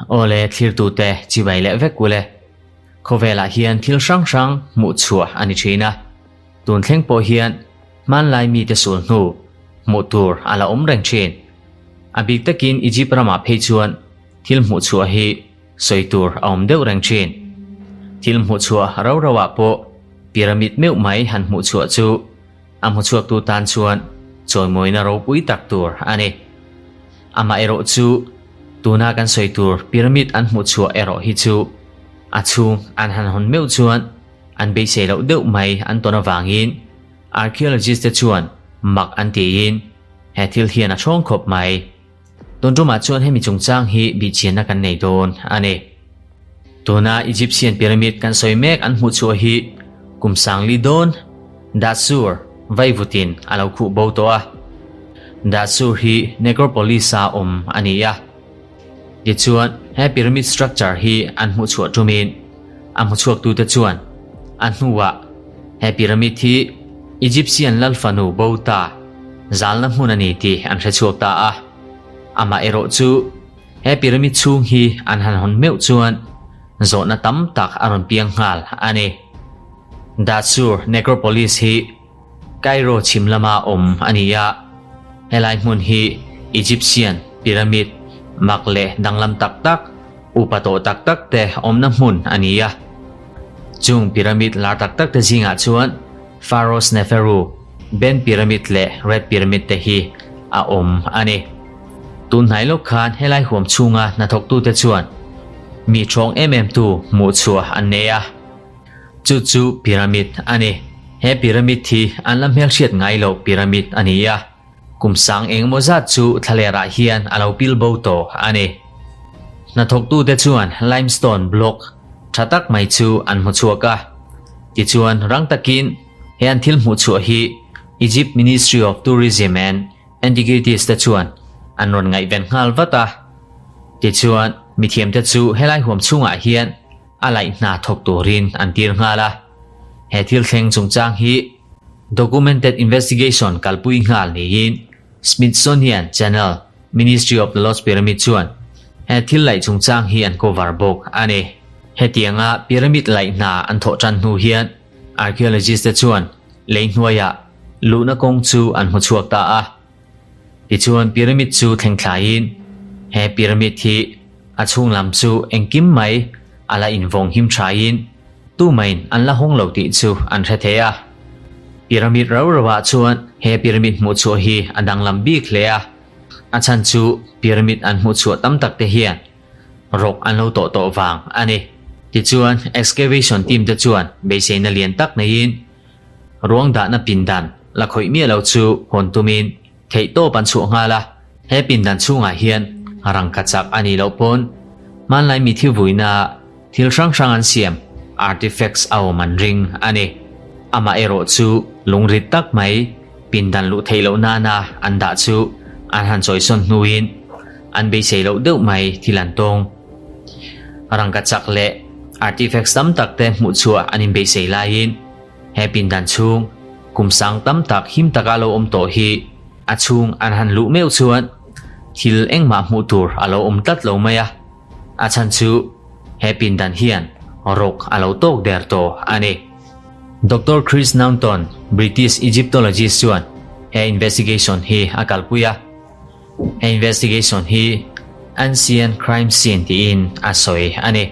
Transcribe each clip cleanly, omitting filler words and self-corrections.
Awle thlirtute chibai leh vek ule. Khawvelah hian thil hrang hrang hmuh chhuah a ni thin a. Tun thleng pawh hian hmanlai mite sul hnu hmuh tur a la awm reng thin. A bik takin Egypt ramah phei chuan thil hmuh chhuah hi sawi tur a awm deuh reng thin. Thil hmuh chhuah rau rauah pawh pyramid meuh mai han hmuh chhuah chu a hmuchhuaktu tan chuan chawimawina ropui tak tur a ni. Amaherawh chu tuna kan sawi tur pyramid an hmuh chhuah erawh hi chu a chhung an han hawn meuh chuan an beisei loh deuh mai an tawn avangin archaeologist te chuan mak an tiin he thil hian a ṭhawng khawp mai. Tun tumah chuan hemi chungchang hi bihchianna kan nei dawn a ni. Tuna Egyptian pyramid kan sawi mek an hmuh chhuah hi kum sangli dawn Dahshur vaivutin a lo khuh bo tawh a. Dahshur hi Necropolis-a awm a ni a. Tichuan he pyramid structure hi an hmuh chhuah tumin a hmuchhuaktute chuan a hnuah he pyramid hi Egyptian lal fanu bo ta zalna hmun a ni tih an hre chhuak ta a. Amah erawh chu he pyramid chhung hi an han hawn meuh chuan zawhna tam tak a rawn piang nghal a ni. Dahshur Necropolis hi Cairo chhim lama awm a ni a, helai hmun hi Egyptian pyramid mak leh danglam tak tak, upa tawh tak tak te awmna hmun a ni a. Chung pyramid lar tak tak te zingah chuan Pharaoh Sneferu, Ben Pyramid leh Red Pyramid te hi a awm a ni. Tun hnai lawk khan helai huam chhunga hnathawktute chuan mi ṭhawng em em tu hmuh chhuah an nei a. Chu chu pyramid a ni. He pyramid hi an la hmelhriat ngai loh pyramid a ni a, kum sang engemaw zat chu thlalerah hian a lo pil bo tawh a ni. Hnathawktute chuan limestone block tha tak mai chu an hmu chhuak a. Tichuan rang takin he an thil hmuh chhuah hi Egypt Ministry of Tourism and Antiquities te chuan an rawn ngaihven nghal vat a. Tichuan mithiamte chu helai huam chhungah hian a laih hna thawk turin an tir nghal a. He thil thleng chungchang hi documented investigation kalpui nghal niin Smithsonian Channel Ministry of the Lost Pyramid chuan he thil laih chungchang hi an cover bawk a ni. Hetianga pyramid laih hna an thawh tan hnu hian archaeologist te chuan lei hnuaiah luhna kawng chu an hmu chhuak ta a. Tichuan pyramid chu thleng thlaiin he pyramid hi a chhung lam chu engkim mai a la invawng him thain tumain an la hawng lo tih chu an hre thei a. Pyramid rau rauah chuan he pyramid hmuh chhuah hi a danglam bik hle a, a chhan chu pyramid an hmuh chhuah tam tak te hian rawk an lo tawh tawh vang a ni. Tichuan excavation team te chuan beiseina lian tak neiin Ruang dahna pindan la khawih miah lo chu hawn tumin theih tawp an chhuah nghal a, he pindan chhungah hian rangka chak a nih loh pawn hmanlai mi thil vuina thil hrang hrang an siam artifacts a awm an ring a ni. Amah erawh chu lungrit tak mai pindan luh theih loh nana an dah chu an han chawisawn hnuin an beisei loh deuh mai thil an tawng. Rangka chak leh artifacts tam tak te hmuh chhuah an inbeisei laiin he pindan chhung kum sang tam tak him taka lo awm tawh hi a chhung an han luh meuh chuan thil engmah hmuh tur a lo awm tlat lo mai a, a chhan chu he pindan hian rawk a lo tawk der tawh a ni. Doctor Chris Naunton, British Egyptologist chuan he investigation hi a kalpui a. He investigation hi Ancient Crime Scene tiin a sawi a ni.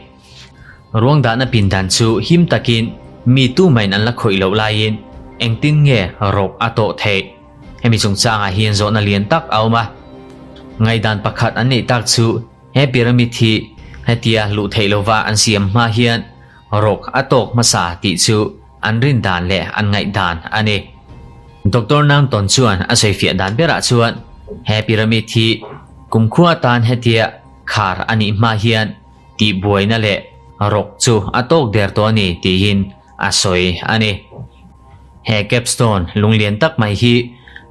Ruang dahna pindan chu him takin mi tumahin an la khawih loh laiin engtin nge rawk a tawh theih? Hemi chungchangah hian zawhna lian tak a awm a. Ngaihdan pakhat an neih tak chu he pyramid hi hetia luh theih lova an siam hma hian rawk a tawk hmasa tih chu an rin dan leh an ngaihdan a ni. Doctor Naunton chuan a sawifiah dan berah chuan he pyramid hi kumkhua atan hetia khar a nih hma hian tihbuaina leh rawk chu a tawk der tawh a ni tiin a sawi a ni. He capstone lunglian tak mai hi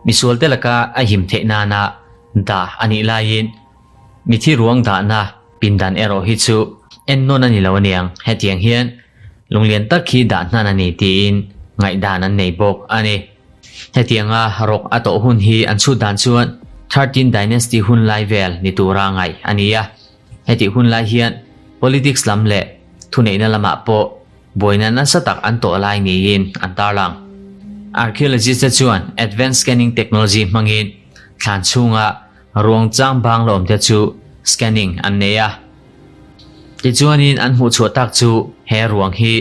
misualte laka a him theih nana dah a nih laiin mithi ruang dahna Pindan erawh hi chu en nawn a ni lo aniang, hetiang hian lunglian tak hi dah hnan a ni tiin ngaihdan an nei bawk a ni. Hetianga rawk a tawh hun hi an chhut dan chuan Thirteen Dynasty hun lai vel ni tura ngaih a ni a. Hetih hun lai hian politics lam leh thuneihna lamah pawh buaina nasa tak an tawh lai niin an tarlang. Archaeologist te chuan advanced scanning technology hmangin thlan chhunga ruang chang bang la awmte chu scanning an nei a. Tichuanin an hmuhchhuah tak chu he ruang hi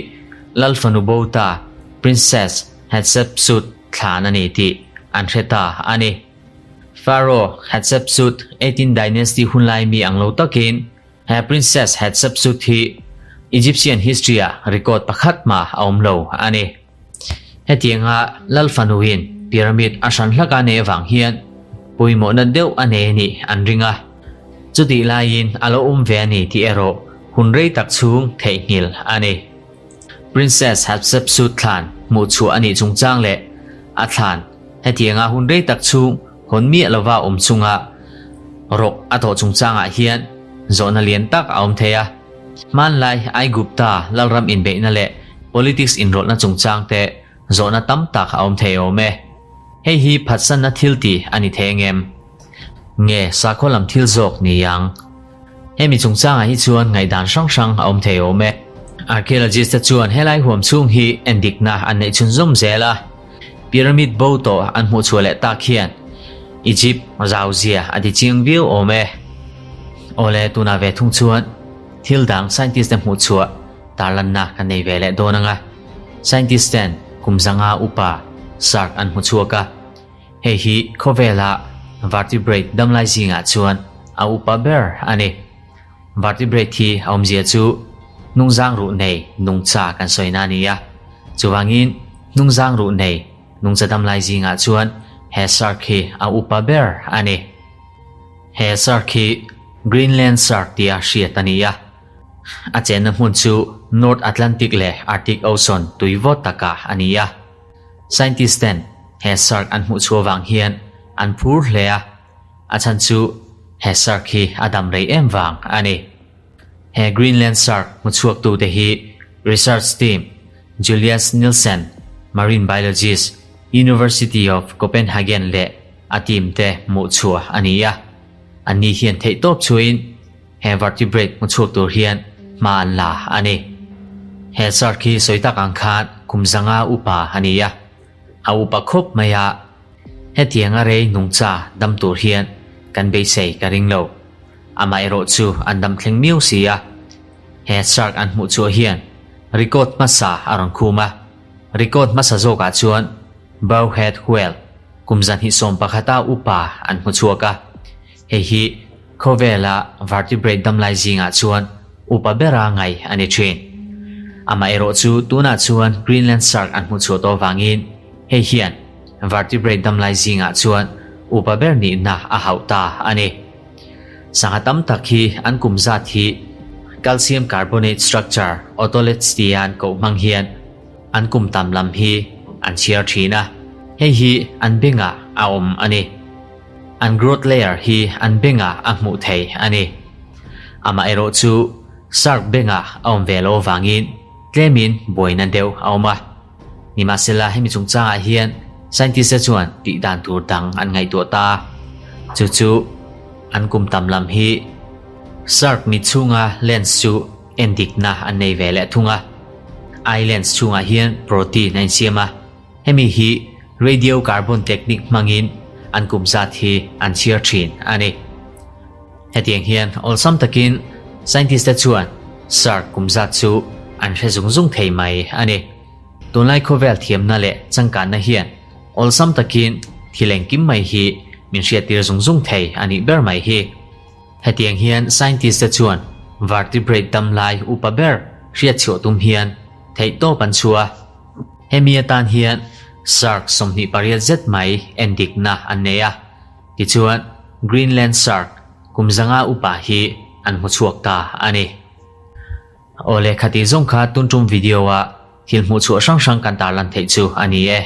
Lal fanu Bota, Princess Hatshepsut thlan a ni tih an hre ta a ni. Pharaoh Hatshepsut 18 Dynasty hunlai mi ang lo takin he Princess Hatshepsut hi Egyptian history ah record pakhat mah a awm lo a ni. Hetianga Lal fanuin pyramid a hran hlak a nei avang hian pawimawhna deuh a nei a nih an ring a. Chutih laiin a lo awm ve a ni tih erawh hun rei tak chhung theihnghilh a ni. Princess Hatshepsut thlan hmuhchhuah a nih chungchang leh a thlan Hetianga hun rei tak chhung hawn miah lova awm chunga rawk a thawh chungchangah hian zawhna lian tak a awm thei a. Hmanlai Aigupta lalram inbeihna leh politics inrawlhna chungchang te zawhna tam tak a awm thei awm e. Hei hi phatsanna thil tih a ni thei angem? Nge sakhaw lam thil zawk ni ang? Hemi chungchangah hi chuan ngaihdan hrang hrang a awm thei awm e. Archaeologist te chuan helai huam chhung hi endikna an neih chhunzawm zel a. Pyramid bo tawh an hmuh chhuah leh tak hian Egypt zau zia a ti chiang viau awm e. Awle tunah ve thung chuan thil dang scientist te hmuh chhuah tarlanna kan nei ve leh dawn ang a. Scientist ten kum zanga upa shark an hmu chhuak a. Hei hi khawvela vertebrate damlai zingah chuan a upa ber a ni. Vertebrate hi a awmzia chu hnungzang ruh nei nungcha kan sawina a ni a. Chuvangin hnungzang ruh nei nungcha damlai zingah chuan he shark hi a upa ber a ni. He shark hi Greenland shark tia hriat a ni a. A chenna hmun chu North Atlantic leh Arctic Ocean tui vawt takah a ni a. Scientist ten he shark an hmuh chhuah vang hian an phur hle a, a chhan chu he shark hi a dam rei em vang a ni. He Greenland shark hmu chhuak te hi research team Julius Nielsen, marine biologist, University of Copenhagen leh a team te hmuh chhuah a ni a. Anni hian theihtawp chhuahin He vertebrate hmu chhuak tur hian hma an la a ni. He shark hi sawi tak ang khan kum zanga upa a ni a, a upa khawp mai a, hetianga rei nungcha dam tur hian kan beisei ka ring lo. Amaherawh chu an dam thleng miau si a, he shark an hmuh chhuah hian record hmasa a rawn khum a, record hmasa zawkah chuan bowhead whale kum 211 a upa an hmu chhuak a, hei hi Khawvela vertebrate damlai zingah chuan upa bera ngaih a ni thin. Amaherawh chu tunah chuan Greenland shark an hmuh chhuah tawh vangin hei hian vertebrate damlai zingah chuan upa ber nihna a hauh ta a ni. Sangha tam tak hi an kum zat hi calcium carbonate structure otoliths tia an koh hmang hian an kum tam lam hi an chhiar thin a, hei hi an bengah a awm a ni. An growth layer hi an bengah a hmuh theih a ni. Amaherawh chu shark bengah a awm ve lo avangin tlemin buaina deuh a awm a. Nimahsela hemi chungchangah hian scientist te chuan tih dan tur dang an ngaihtuah ta a. Chu chu an kum tam lam hi shark mit chhunga lens chu endikna an nei ve leh thung a. Eye lens chhungah hian protein a insiam a. Hemi hi radiocarbon technique hmangin an kum zat hi an chhiar thin a ni. Hetiang hian awlsam takin scientist te chuan shark kum zat chu an hre zung zung thei mai a ni. Tunlai khawvel thiamna leh changkanna hian awlsam takin thil engkim mai hi min hriattir zung zung thei a nih ber mai hi. Hetiang hian scientist te chuan vertebrate damlai upa ber hriatchhuah tum hian theihtawp an chhuah a. Hemi atan hian shark 28 zet mai endikna an nei a, tichuan Greenland shark kum 500 upa hi an hmu chhuak ta a ni. Awle khati zawng kha tun tum video a thil hmuh chhuah hrang hrang kan tarlan theih chu a ni e.